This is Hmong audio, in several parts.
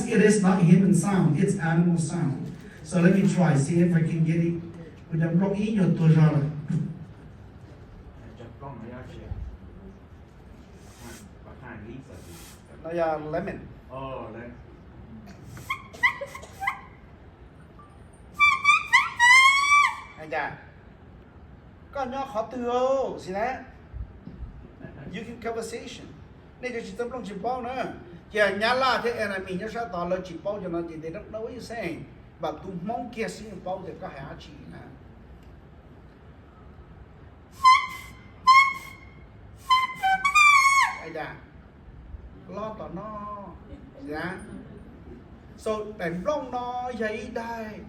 It is not human sound, it's animal sound. So let me try, see if I can get it. Kuv cov nplooj ib nyuag tuag zog lawm. No yog lemon. Koj nyob qhov twg os? Si na, you can conversation. Nej cov tsis txawj nplooj tsis paub na. Ces Nyab Laj thiab Vietnamese nyob sab tod lawv tsis paub cov no ces they don't know what you saying. Npam tus Hmoob kiag xwb yeej paub tias koj hais dab tsi na. Los tom no, so daim nplooj no yog ib daim,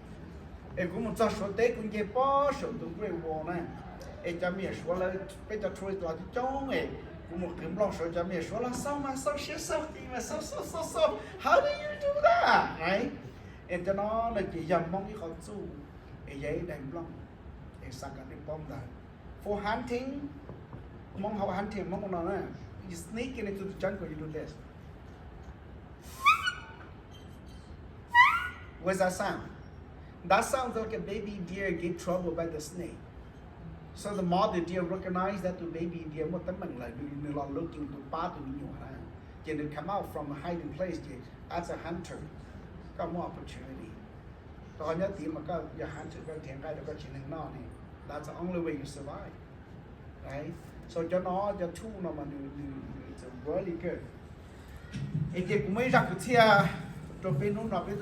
es kuv mus txog Suav teb kuv nce pob saum tus Great Wall na, es cov me nyuam Suav lawv, peb cov tourist los coob coob es kuv mus qhwv nplooj Suav, cov me nyuam Suav los xaus mas xaus siab xaus ti mas xaus xaus xaus xaus, how do you do that, right? Es cov no no ces yog Hmoob ib qho txuj, es yog ib daim nplooj, es xav kom nej paub ntawd. For hunting, Hmoob hau hunting Hmoob no na, you sneak into the jungle, you do this. What's that sound? That sounds like a baby deer get troubled by the snake. So the mother deer recognize that tus baby deer muaj teeb meem lawm, nws, nws los looking to pab tus me nyuam na. Ces nws come out from a hiding place, ces that's a hunter. Koj muaj opportunity. Koj nyob tid mas koj yog hunter, koj nrhiav nqaij rau koj tsev neeg noj ne. That's the only way you survive. Right? So cov no, cov tool no mas nws, nws, nws it's a really good. Es ces kuv muaj ib zaj kwv txhiaj rau peb hnub no peb